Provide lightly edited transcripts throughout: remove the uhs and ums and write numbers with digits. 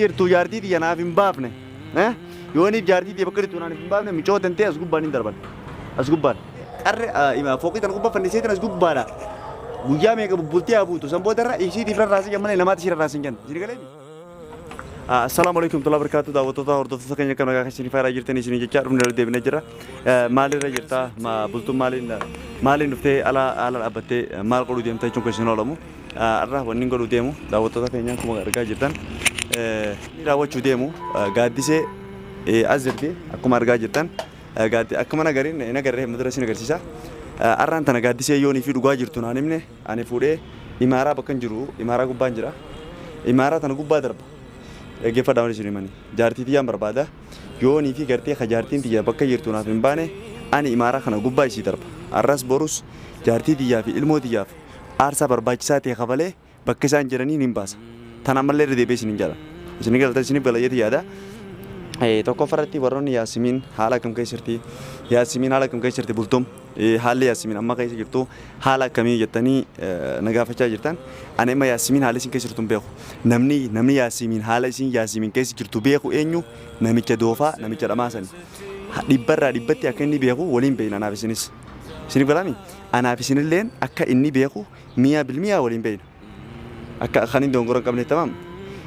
Jirtu jaartii tiyya naaf hin baafne. Yooniif jaartii tiyya bakka jirtu naaf hin baafne micoo tantee as gubbaan hin darban. As gubbaan. Qarre fooqii tana gubbaa fanniseetiin as gubbaadha. Guyyaa meeqa bubbultee haa buutu. San booda irra isiitiif rarraasee jenne malee namaatti ishee rarraasee hin jennu. Isin galee? Assalaamu alaikum warahmatullahi wabarakatuh. Daawwattoota hordoftoota keenya kan nagaa keessanii faayidaa jirtanii isin jechaa dhufne irra deebinee jira. Maalirra jirta? Bultuun maaliin maaliin dhuftee ala ala dhaabbattee maal godhuu deemta jechuun keessan oolamu. Har'a wanni godhuu deemu daawwattoota keenya akkuma argaa jirtan raawwachuu deemu gaaddisee as jirti akkuma argaa jirtan. Akkuma nagariin hin agarree mudura isin agarsiisa. Har'aan tana gaaddisee yoonii fi dhugaa jirtu naan himne ani fuudhee imaaraa bakka hin jiru imaaraa gubbaan jira. Imaaraa tana gubbaa darba. Dhaggeeffadhaa waan isin himani. Jaartii tiyyaan barbaada. Yoonii fi gartee ka jaartiin tiyya bakka jirtu naaf hin baane ani imaaraa kana gubbaa isii darba. Har'as borus jaartii tiyyaa fi ilmoo tiyyaaf aarsaa barbaachisaa ta'e kafalee bakka isaan jiranii nin baasa. Tana ammallee irra deebi'ee isinin jedha. Isin galata isiniif gala jeeti yaada. Tokkoffaa irratti warroonni Yaasimiin haala akkam keessa jirti? Yaasimiin haala akkam keessa jirti bultum? Haalli Yaasimiin amma keessa jirtu haala akkamii jettanii na gaafachaa jirtan. Ani amma Yaasimiin haala isin keessa jirtu hin beeku. Namni namni Yaasimiin haala isin Yaasimiin keessa jirtu beeku eenyu? Namicha doofaa namicha dhamaasani. Dhibbarraa dhibbatti akka inni beeku waliin beekna anaaf isinis. Isiniif galaami? Anaaf isinilleen akka inni beeku mi'a bilmi'a waliin beekna. Akka kan hin dongora hin qabne tamam.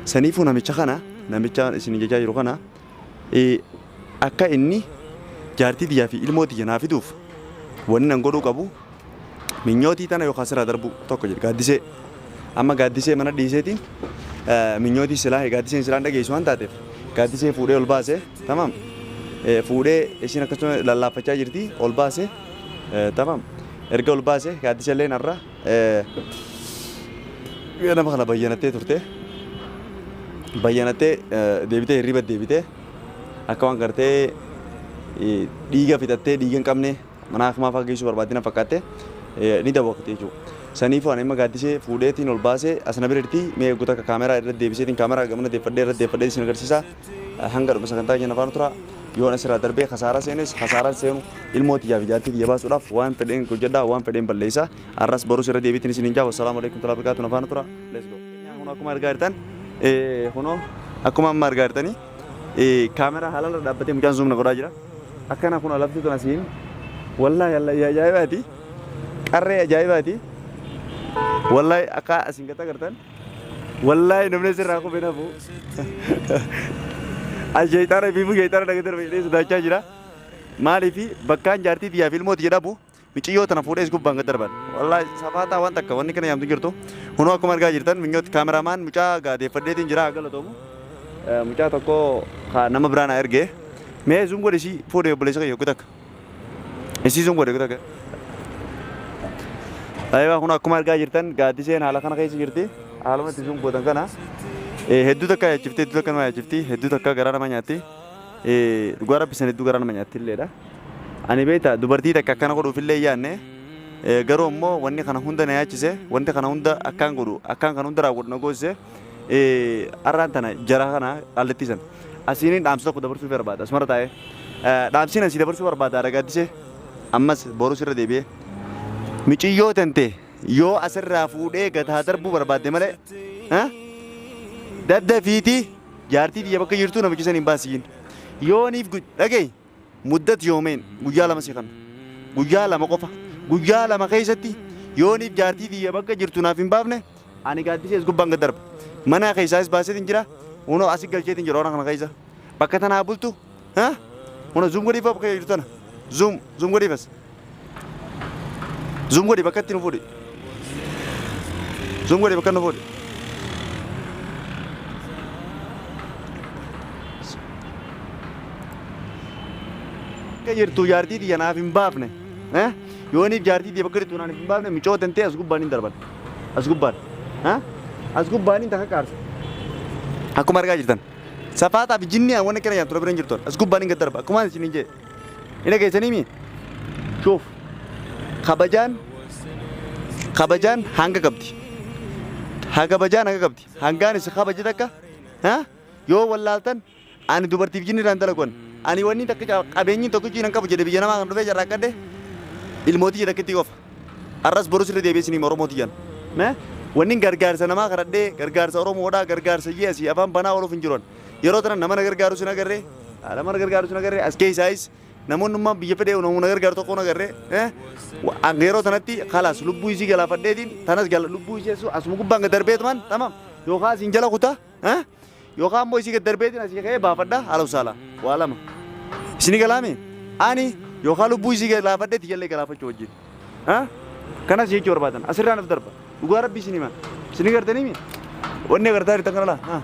Saniifuu namicha kana namicha isin jechaa jiru kana akka inni jaartii tiyyaa fi ilmoo tiyya naa fiduuf wanni nan godhuu qabu minyootii tana yookaan sirraa darbuu tokko jedhe gaaddisee. Amma gaaddisee mana dhiiseetiin minyootii silaa gaaddiseen silaan dhageessu waan taateef gaaddisee fuudhee ol baase tamam. Fuudhee isin akkasuma lallaaffachaa jirti ol baase tamam. Erga ol baase gaaddisee illee narra nama kana bayyanattee turte. Bayyanattee deebitee hirriba deebitee akka waan gartee dhiiga fixattee dhiiga hin qabne mana hakimaa fa'aa geessuu barbaadde na fakkaatte ni dawwaqte jechuudha. Saniifuu ani amma gaaddisee fuudheetiin ol baasee as na bira jirti mee eeguu takka kaameraa irra deebiseetiin kaameraa gamana deeffadhee irra deeffadhee isin agarsiisa. Hanga dhuma sagantaa keenya faana tura. Yoon asirraa darbee kasaaraa seenes kasaaraan seenu ilmoo tiyyaa fi jaartii tiyya baasuudhaaf waan fedheen hojjedha waan fedheen balleessa. Arras borus irra deebiitiin isin hin jaabu. Assalaamu alaikum warahmatullahi wabarakatuh. Na faana tura. Let's go. Kun akkuma argaa jirtan kunoo akkuma amma argaa jirtanii kaameraa haalaan irra dhaabbatee mucaan zoom na godhaa jira. Akkana kun lafti tun asiin wallaahi allaahi ajaa'ibaati. Qarree ajaa'ibaati. Wallaahi akka asiin gad agartan wallaahi namni asirraa kufe nafu. Sheexaana fiifuu sheexaana dhagatee darbe jedhee sodaachaa jira. Maaliif bakkaan jaartii tiyyaa fi ilmoo tiyya dhabu miciyyoo tana fuudhee gubbaan gad darban. Wallaahi safaataa waan takka wanni kana yaamtu jirtu. Kunoo akkuma argaa jirtan minyooti kaameraamaan mucaa gaadeeffadheetiin jira haa galatoomu. Mucaa tokko nama biraa na ergee. Mee zoom godhi isii fuudhee obboleessa kiyya takka. Isii zoom godhi takka. Aywa kun akkuma argaa jirtan gaaddiseen haala kana keessa jirti. Haaluma itti zoom gootan kana. Hedduu takka yaachifti hedduu takka nama yaachifti hedduu takka garaa nama nyaatti. Dhugaa rabbi san hedduu garaa nama nyaatti illeedha. Ani beektaa dubartii takka akkana godhuuf illee hin yaadne. Garuu ammoo wanni kana hunda na yaachise wanti kana hunda akkaan godhu akkaan kana hunda raawwadhu na goosise har'aan tana jara kana qallittii sana. Asiiniin dhaamsa tokko dabarsuu barbaada asumarra taa'ee. Dhaamsiin asii dabarsuu barbaada gaaddisee ammas borus irra deebi'ee. Miciyyoo tante yoo asirraa fuudhee gataa darbuu barbaadde malee daddafiitii jaartii tiyya bakka jirtu namichi san hin baasiin. Yooniif dhaga'i muddat yoomeen guyyaa lama si kanna. Guyyaa lama qofa. Guyyaa lama keessatti yooniif jaartii tiyya bakka jirtu naaf hin baafne ani gaaddisee as gubbaan gad darba. Mana keessaas baaseetiin jira. Hunoo asi galcheetiin jira ona kana keessa. Bakka tanaa bultu. Hunoo zoom godhii bakka jirtu tana. Zoom zoom godhii bas. Zoom godhi bakka itti nu fuudhi. Zoom godhi bakka nu fuudhi. Bakka jirtu jaartii tiyya naaf hin baafne. Yooniif jaartii tiyya bakka jirtu naaf hin baafne micoo tantee as gubbaan hin darban. As gubbaan. As gubbaan hin takka qaarsa. Akkuma argaa jirtan. Safaataa fi jinnii waan akkana nyaattu bira hin jirtu. As gubbaan hin gad darba. Akkuma isin hin jee. Hin dhageessanii mi? Shuuf. Kabajaan kabajaan hanga qabdi. Haa kabajaan hanga qabdi. Hangaan isin kabaje takka yoo wallaaltan ani dubartiif jinni irraan dalaguan. Ani wanni takka qabeenyi tokkichi nan qabu jedhe biyya namaa kan dhufee jarraaqqadhe ilmootii jedha takkitti qofa. Arras borus irra deebi'ee isinii Oromoo tiyyan. Mee Wanni gargaarsa namaa kadhadhee gargaarsa Oromoodhaa gargaarsa jee asii afaan banaa ooluuf hin jiran. Yeroo tana nama na gargaaru sin agarree, nama na gargaaru sin agarree, as keessaayis namoonni ummaan biyya fedhee nama na gargaaru tokko na agarree. Yeroo tanatti khalaas lubbuu isii galaafadheetiin tanas lubbuu ishee asuma gubbaan gad darbeetumaan tamam yookaan asiin jala kutaa yookaan immoo isii gad darbeetiin asii ka'ee baafadha haala usaala waa lama. Isini galaame ani yookaan lubbuu isii galaafadheeti jallee galaafachuu wajjin. Kanas jechuu barbaadan asirraa naf darba. Dhugaa rabbii isin hima. Isin gartanii mi? Wanni agartaa jirtan kana laa.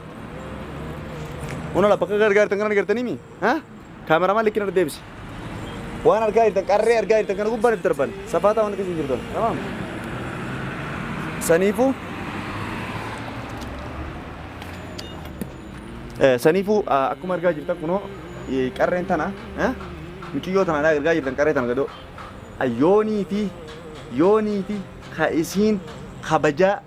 Ona laa bakka gargaa jirtan kana gartanii mi? Kaameramaan likkina irra deebisi. Waan argaa jirtan qarree argaa jirtan kana gubbaan itti darban. Safaataa waan akkasii jirtan. Tamaam. Saniifuu saniifuu akkuma argaa jirtan kunoo qarreen tana muciyyoo tana argaa jirtan qarree tana gadoo. Yoonii fi yoonii fi ka isiin kabajaa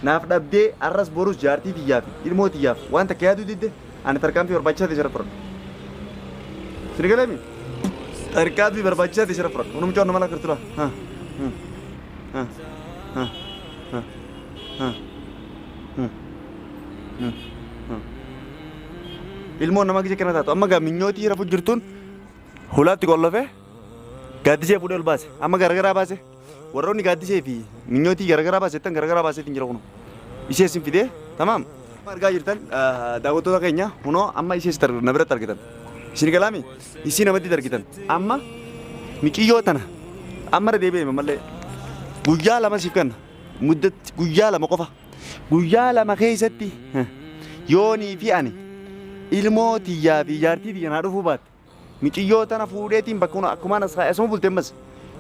naaf dhabdee arras borus jaartii tiyyaa fi ilmoo tiyyaaf waan takka yaaduu didde ani tarkaanfii barbaachisaa ta'e sirra fudhadha. Sini galemi? Tarkaanfii barbaachisaa ta'e sirra fudhadha. Kun mucaan nama lakkartu laa. Ha. Ha. Ha. Ha. Ha. Ha. Ilmoon nama gise kana taatu amma gaa minyootii rafu jirtuun hulaatti qollofee gaaddisee fuudhee ol baase amma garagaraa baase. Warroonni gaaddisee fi minyootii garagaraa baasettan garagaraa baaseetiin jira kunoo. Ishee isin fidee tamaam. Argaa jirtan daawwattoota keenya kunoo amma ishee na biratti argitan. Isin galaami isii namatti argitan. Amma miciyyoo tana amma irra deebi'ee mamallee guyyaa 2 siif kenna. Muddatti guyyaa 2 qofa. Guyyaa 2 keessatti yoonii fi ani ilmoo tiyyaa fi jaartii tiyya naa dhufuu baatte. Miciyyoo tana fuudheetiin bakka akkumaan as kaa'e asuma bulte ammas.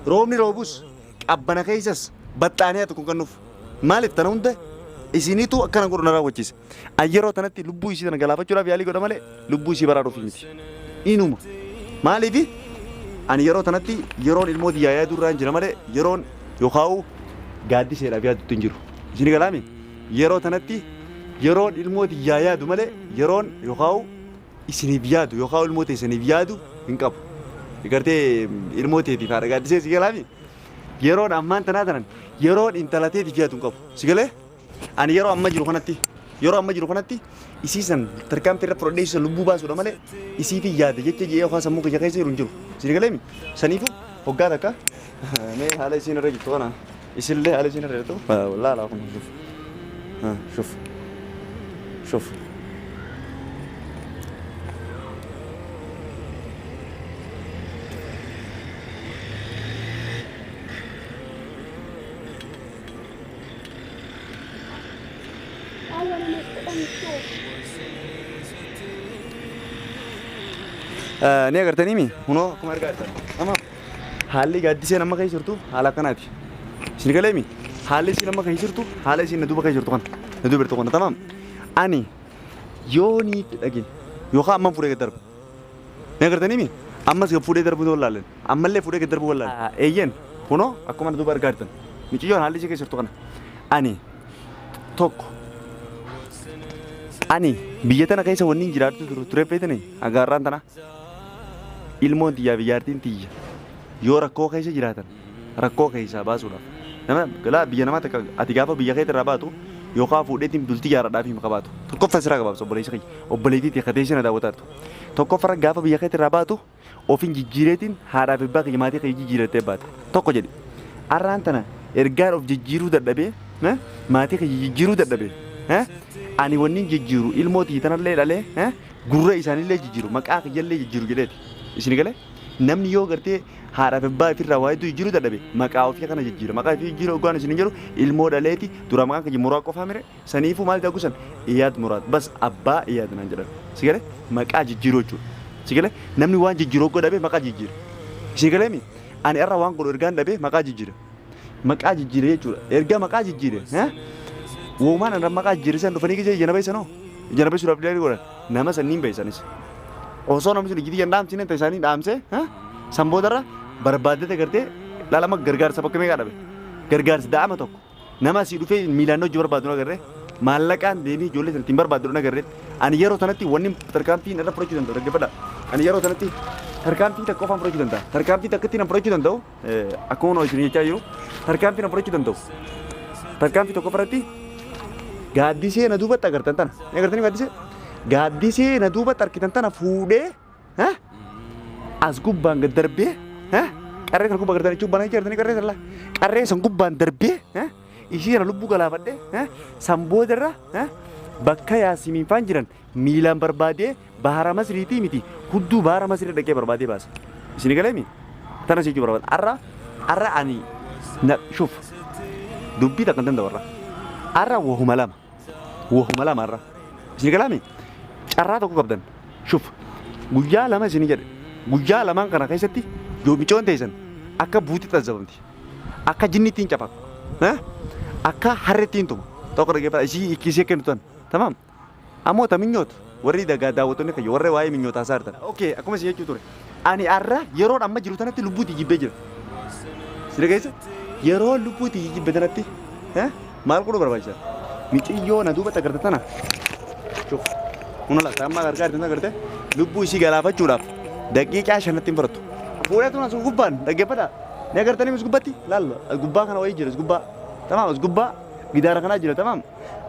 Roobni roobus qabbana keessas baxxaanee haa tokko kan nuuf. Maaliif tana hunda isiniitu akkana godhu na raawwachiise. An yeroo tanatti lubbuu isii tana galaafachuudhaaf yaalii godha malee lubbuu isii baraaruuf miti. Inuma. Maaliif ani yeroo tanatti yeroon ilmoo tiyyaa yaaduu irraan jira malee yeroon yookaan gaaddiseedhaaf yaadutti hin jiru. Isin galaami yeroo tanatti yeroon ilmoo tiyyaa yaadu malee yeroon yookaan isiniif yaadu yookaan ilmoo teessaniif yaadu hin qabu. Gartee ilmoo teetiif haadha gaaddisee si galaami. Yeroon ammaan tanaa tanan yeroon intala teetiif yaadu hin qabu. Si galee? Ani yeroo amma jiru kanatti yeroo amma jiru kanatti isii san tarkaanfii irra fudhadhee isii san lubbuu baasuudha malee isiif yaada jecha jedhee yookaan sammuu kiyya keessa jiru hin jiru. Si galeemi? Saniifuu hoggaa takka mee haala isiin irra jirtu kana isillee haala isiin irra jirtu laalaa kun shuf shuf shuf. I want to make the show. Ni agartanii mi? Kunoo akkuma argaa jirtan. Amma haalli gaaddiseen amma keessa jirtu haala akkanaati. Isin galee mi? Haalli isiin amma keessa jirtu haala isiin na duuba keessa jirtu kana. Na duuba jirtu kana tamaam. Ani yoonii dhage yookaan amman fuudhee gad darba. Ni agartanii mi? Ammas gad fuudhee darbuu wallaalan. Ammallee fuudhee gad darbuu wallaalan. Eeyyeen kunoo akkuma na duuba argaa jirtan. Miciyyoon haalli ishee keessa jirtu kana. Ani tokko ani biyya tana keessa wanni hin jiraattu ture feetanii hanga har'aan tana ilmoon tiyyaa fi jaartiin tiyya yoo rakkoo keessa jiraatan rakkoo keessaa baasuudhaaf nama galaa biyya namaa takka ati gaafa biyya keetti irraa baatu yookaan fuudheetiin bultii jaaradhaaf hin qabaatu tokkoffaa siraa gabaabsa obboleessa kiyya obboleettii tiyya kateessina na daawwataartu tokkoffarra gaafa biyya keetti irraa baatu ofin jijjiireetiin haadhaa fi abbaa kiyya maatii kiyya jijjiirattee baate tokko jedhe arraan tana ergaan of jijjiiruu dadhabee maatii kiyya jijjiiruu dadhabee ani wanni jijjiiru ilmoo tiyya tanallee dhalee gurra isaanillee jijjiiru maqaa kiyyallee jijjiiru jedheeti isin galee namni yoo gartee haadhaa fi abbaa ofirraa waa hedduu jijjiiruu dadhabe maqaa ofii kana jijjiira maqaa ofii jijjiiruu hoggaan isin jedhu ilmoo dhaleeti dura maqaan kiyya Muraad qofaa mire saniifuu maal ta'u san Iyaad Muraad bas abbaa Iyaad naan jedhan si galee maqaa jijjiiruu jechuudha si galee namni waan jijjiiruu hoggoo dhabe maqaa jijjiira si galee mi ani irra waan godhu ergaan dhabe maqaa jijjiira maqaa jijjiire jechuudha erga maqaa jijjiire woomaan irra maqaa jijjiire san dhufanii gisee ija na beeysanoo ija na beeysuudhaaf illee godhan nama sanniin beeysanis osoo namni sun ijji tiyya hin dhaamsine ta isaanii dhaamsee san boodarra barbaaddate gartee laalama gargaarsa bakka meeqaa dhabe gargaarsa da'ama tokko nama asii dhufee miilaan hojii barbaadu agarree maallaqaan deemee ijoollee sana ittiin barbaadu agarree ani yeroo sanatti wanni tarkaanfii irra fudhachuu danda'u dhaggeeffadha ani yeroo sanatti tarkaanfii takka qofaan fudhachuu danda'a tarkaanfii takka ittiin fudhachuu danda'u akkuma isin jechaa jiru tarkaanfii na fudhachuu danda'u tarkaanfii tokko irratti Gaaddisee na duubatti agartan tana. Ni agartanii gaaddisee? Gaaddisee na duubatti argitan tana fuudhee as gubbaan gad darbee qarree sana gubbaa agartanii jechuun banaa agartanii qarree sana qarree san gubbaan darbee ishii sana lubbuu galaafadhee san boodarra bakka yaasimiin faan jiran miilaan barbaadee bahara masriitii miti hudduu bahara masrii dhaqee barbaadee baasa. Isin galeemi? Tana jechuu barbaada. Arra arra ani na shuf dubbii takka hin danda'u arra. Arra wahuma lama. Wahuma lama arra. Isin galaami? Carraa tokko qabdan. Shuf guyyaa lama isin jedhe. Guyyaa lamaan kana keessatti yoo micoon teessan akka buuti tazzabamti. Akka jinniitti hin cafaku. Akka harreetti hin tuma. Tokko dhaggeeffata isii isii kennitu tan. Tamaam. Ammoo ta minyoot warri dagaa daawwattoonni kiyya warra waa'ee minyoot haasaa jirtan. Okay, akkuma isin jechuu ture. Ani arra yeroon amma jiru tanatti lubbuu itti jibbee jira. Si dhageessa? Yeroo lubbuu itti jibbe tanatti maal godhuu barbaachisa? Miciyyoo na duubatti agarte tana. Shuf. Huna laata amma gargaar jirtan agarte lubbuu isii galaafachuudhaaf daqiiqaa shanatti hin fudhattu. Fuudhee tun as gubbaan dhaggeeffadhaa. Ni agartanii as gubbatti? Laal gubbaa kana wayii jira as gubbaa. Tamaam as gubbaa gidaara kanaa jira tamaam.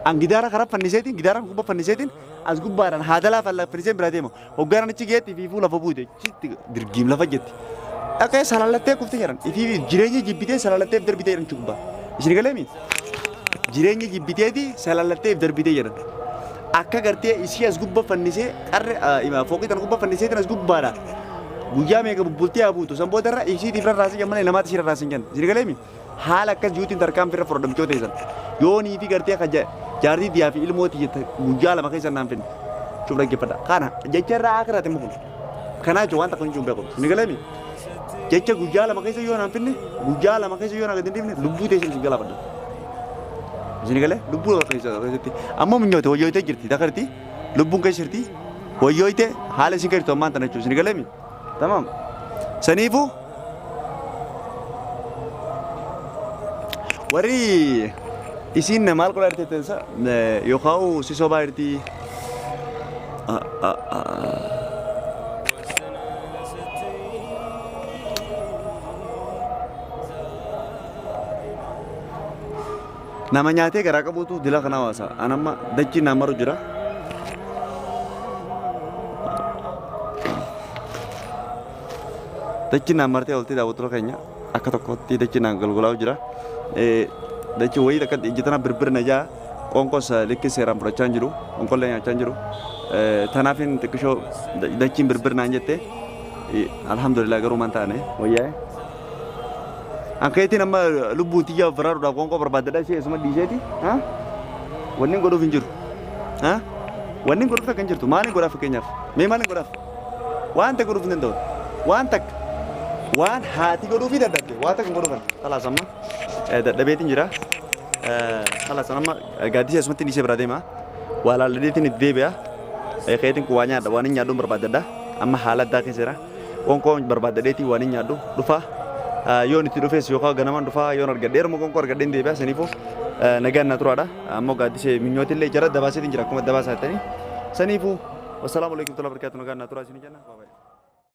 An gidaara karaa fanniseetiin gidaara gubbaa fanniseetiin as gubbaadhaan haadalaa fanniseen biraa deema. Hoggaan achi geetti ifiifuu lafa buute chitti dirgiim lafa jetti. Dhaqee salaalattee kufte jedhan. Ifiif jireenya jibbitee salaalattee darbitee jedhan gubbaa. Isin galeemi? Jireenya jibbiteeti salaalattee darbitee jedhan. Akka gartee isii as gubbaa fannisee qarre fooqii tan gubbaa fanniseetiin as gubbaadha. Guyyaa meeqa bubbultee haa buutu. San boodarra isiitiif rarraasee jennaan malee namaatti ishee rarraasee hin jenna. Isin galeemi? Haala akkas jiruutiin tarkaanfii irra fudhadha michoota teessan. Yoonii fi gartee ka jaartii tiyaa fi ilmoo tiyya guyyaa lama keessa naan finne. Cuuf dhaggeeffadha. Kana jecha irraa akiraati immoo kun. Kanaa jechuun waan takka hin beeku. Ni galeemi? Jecha guyyaa lama keessa yoo naan finne guyyaa lama keessa yoo naan gadi hin dhiifne lubbuu teessan isin galaafadha. Isin galee lubbuu keessa keessatti. Ammoo minyoote wayyooytee jirti takarti lubbuun keessa jirti wayyooytee haala isin keessa ammaan tana jechuudha. Isin galeemi? Tamaam. Saniifuu warri isiin maal godhaa jirti tensa yookaan si sobaa jirti. Nama nyaatee garaa qabuutu dila kana hawaasa. An amma dachiin naan maru jira. Dachiin naan martee oltee daawwattoota keenya akka tokkotti dachiin naan golgolaa'u jira. Dachi wayii takka ija tana birbir na jaa qoonqos likki seeraan fudhachaa hin jiru. Qoonqollee nyaachaa hin jiru. Tanaafin xiqqishoo dachiin birbir naan jette. Alhamdulillah garuu man taane wayyaa'e. An keetiin amma lubbuun tiyya of baraaruudhaaf qoonqoo barbaaddadha ishee isuma dhiiseeti. Wanni godhuuf hin jiru. Wanni godhuuf akka hin jirtu maaliin godhaaf fakkeenyaaf? Mee maaliin godhaaf? Waan takka godhuuf hin danda'u. Waan takka. Waan haati godhuufi dadhabde waan takka hin godhuufan. Kalaas amma dadhabeetiin jira. Kalaas amma gaaddisa asumatti dhiisee biraa deema. Waa laalladeetiin itti deebi'a. Keetiin kun waa nyaadha waan hin nyaadhuun barbaaddadha. Amma haala addaa keessa jira. Qoonqoo barbaaddadheetii waan hin nyaadhu dhufa. Yoon itti dhufes yookaan ganamaan dhufa yoon argadhe yeroo qoonqoo argadheen deebi'a saniifuu nagaan na turaadha. Ammoo gaaddisee minyootillee jara dabaaseetiin jira akkuma dabaasaa jettanii. Saniifuu wassalaamu alaikum warahmatullahi wabarakatuh nagaan na turaa isin jenna.